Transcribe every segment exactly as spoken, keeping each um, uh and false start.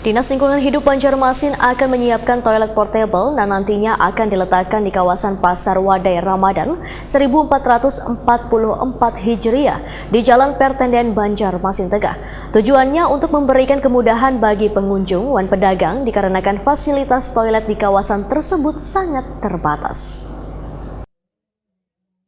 Dinas Lingkungan Hidup Banjarmasin akan menyiapkan toilet portable yang nantinya akan diletakkan di kawasan Pasar Wadai Ramadan seribu empat ratus empat puluh empat Hijriah di Jalan Pertendean Banjarmasin Tengah. Tujuannya untuk memberikan kemudahan bagi pengunjung wan pedagang dikarenakan fasilitas toilet di kawasan tersebut sangat terbatas.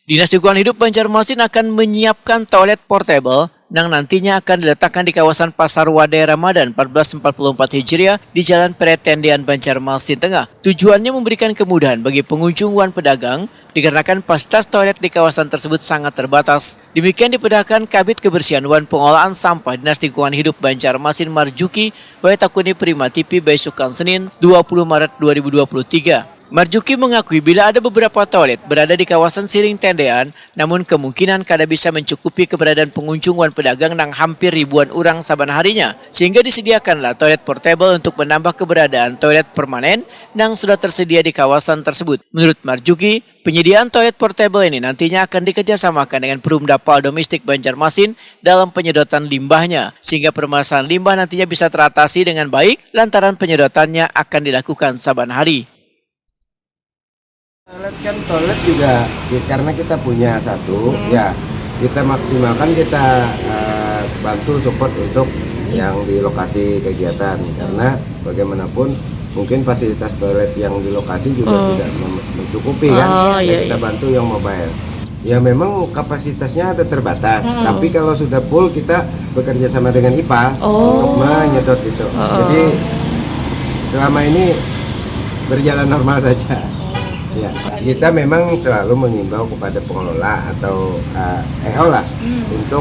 Dinas Lingkungan Hidup Banjarmasin akan menyiapkan toilet portable yang nantinya akan diletakkan di kawasan Pasar Wadai Ramadan empat belas empat puluh empat Hijriah di Jalan Peretendian Banjarmasin Tengah. Tujuannya memberikan kemudahan bagi pengunjung wan pedagang dikarenakan fasilitas toilet di kawasan tersebut sangat terbatas. Demikian dipedahkan Kabid Kebersihan wan Pengelolaan Sampah Dinas Lingkungan Hidup Banjarmasin Marjuki Waitakuni Prima T V Baisukan Senin dua puluh Maret dua ribu dua puluh tiga. Marjuki mengakui bila ada beberapa toilet berada di kawasan siring tendean, namun kemungkinan kada bisa mencukupi keberadaan pengunjung wan pedagang nang hampir ribuan orang saban harinya, sehingga disediakanlah toilet portable untuk menambah keberadaan toilet permanen nang sudah tersedia di kawasan tersebut. Menurut Marjuki, penyediaan toilet portable ini nantinya akan dikerjasamakan dengan Perumda Pal Domestik Banjarmasin dalam penyedotan limbahnya, sehingga permasalahan limbah nantinya bisa teratasi dengan baik lantaran penyedotannya akan dilakukan saban hari. Toilet kan toilet juga ya, karena kita punya satu, ya kita maksimalkan, kita eh, bantu support untuk yang di lokasi kegiatan, karena bagaimanapun mungkin fasilitas toilet yang di lokasi juga tidak mem- mencukupi kan. Oh, Ya, iya, kita iya. Bantu yang mobile. Ya memang kapasitasnya ada terbatas, tapi kalau sudah full kita bekerja sama dengan I P A Oh. untuk menyedot itu. Jadi selama ini berjalan normal saja. Ya, kita memang selalu mengimbau kepada pengelola atau uh, E O lah untuk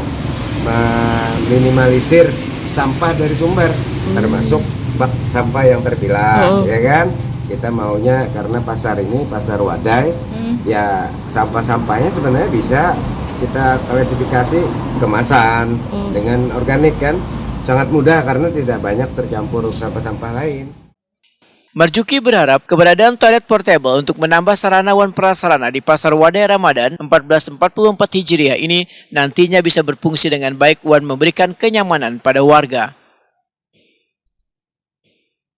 meminimalisir sampah dari sumber, termasuk bak sampah yang terpilah, ya kan? Kita maunya karena pasar ini pasar wadai, ya sampah-sampahnya sebenarnya bisa kita klasifikasi kemasan dengan organik kan, sangat mudah karena tidak banyak tercampur sampah-sampah lain. Marjuki berharap keberadaan toilet portable untuk menambah sarana wan prasarana di Pasar Wadai Ramadan empat belas empat puluh empat Hijriah ini nantinya bisa berfungsi dengan baik wan memberikan kenyamanan pada warga.